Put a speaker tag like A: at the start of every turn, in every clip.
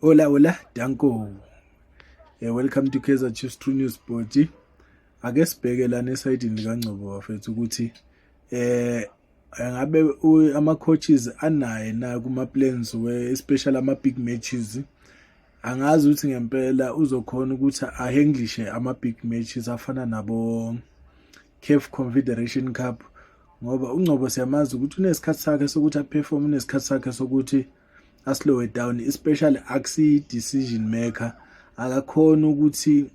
A: Hola hola, danko. Welcome to Kaizer Chiefs True News Sport. Ake sibheke lana esayidini likaNgcobo bafethu ukuthi ngabe ama coaches anaye na kuma plans we especially ama big matches. Angazi ukuthi ngempela uzokhona ukuthi ahandlishe ama big matches afana nabo CAF Confederation Cup, ngoba uNgcobo siyamazi ukuthi unesikhathi sakhe sokuthi aperform, unesikhathi sakhe sokuthi aslow it down, especially akusi decision maker. Akakhona ukuthi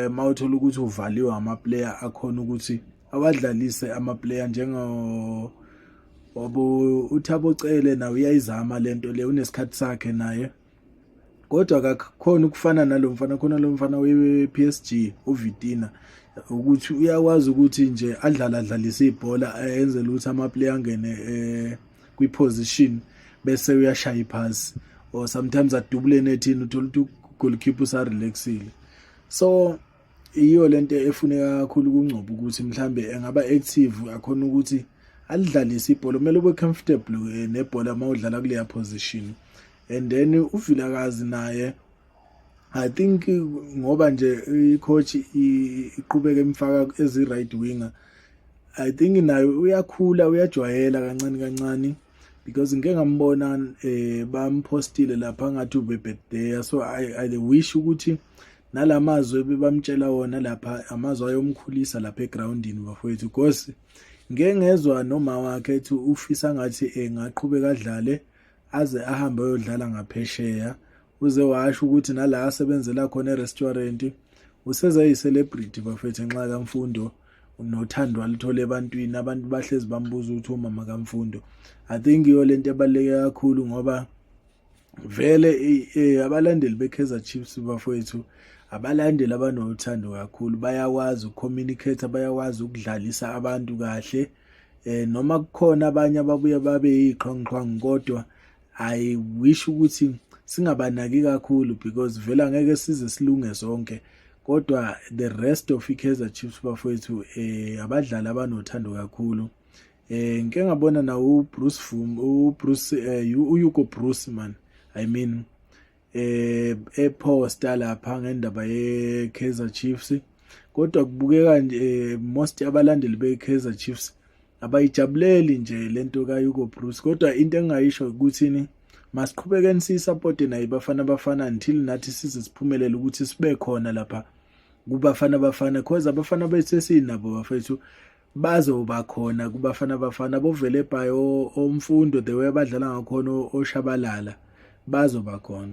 A: mawuthola ukuthi uvaliwe ama player, akhona ukuthi awadlalise ama player njengo wabo uThabo Cele. Nawe uyayizama lento le, unesikhathi sakhe naye, kodwa akakhona ukufana nalo mfana khona, lo mfana we-PSG uVitinha, ukuthi uyakwazi ukuthi nje adlala adlalise ibhola, enzele ukuthi ama player angene kwi-position, bese uyashaya iphasi or sometimes adubule nethini, uthola ukuthi goalkeeper usarelaxile. So iyo lento efuneka kakhulu kuNgcobo, ukuthi mhlambe engaba active, akhona ukuthi alidlalise ibhola. Kumele ube comfortable nebhola mawudlala kuleya position. And then uVilakazi naye, I think ngoba nje i-coach iqhubeka emfaka as right winger, I think naye uyakhula, uyajwayela kancane kancane, because ngike ngambona bampostile lapha ngathi ube birthday. So I wish ukuthi nalamazwi ebebamtshela wona lapha, amazwi ayomkhulisa lapha egroundini bafowethu, because ngeke ngezwa noma wakhe ethi ufisa ngathi engaqhubeka adlale aze ahambe ayodlala ngaphesheya. Uze washo ukuthi nala asebenzela khona e-restaurant useze yi-celebrity bafethu ngenxa kaMfundo nothando alithole ebantwini. Abantu bahlezi bambuza ukuthi umama kaMfundo. I think iyo lento ebaluleke kakhulu, ngoba vele abalandeli beKaizer Chiefs bafowethu, abalandeli abanothando kakhulu, bayakwazi ukucommunicate, bayakwazi ukudlalisa abantu kahle, noma kukhona abanye ababuye babe yiqhwangiqhwangi, kodwa I wish ukuthi singabanaki kakhulu, because vele angeke size silunge sonke. Kodwa the rest of iKaizer Chiefs bafowethu, abadlali abanothando kakhulu. Ngike ngabona nawo uBruce Bvuma, uBruce, uHugo Broos man, I mean, eposta lapha ngendaba yeKaizer Chiefs, kodwa kubukeka nje most abalandeli beKaizer Chiefs abayijabuleli nje lento kaHugo Broos. Kodwa into engingayisho ukuthi ni masiqhubekeni siyisupport nayo Bafana Bafana until nathi size siphumelele ukuthi sibe khona lapha kuBafana Bafana, cause abafana bethu esinabo bafethu bazoba khona kuBafana Bafana, bovele ebhayo oMfundo, the way abadlala ngakhona, oShabalala, bazoba khona.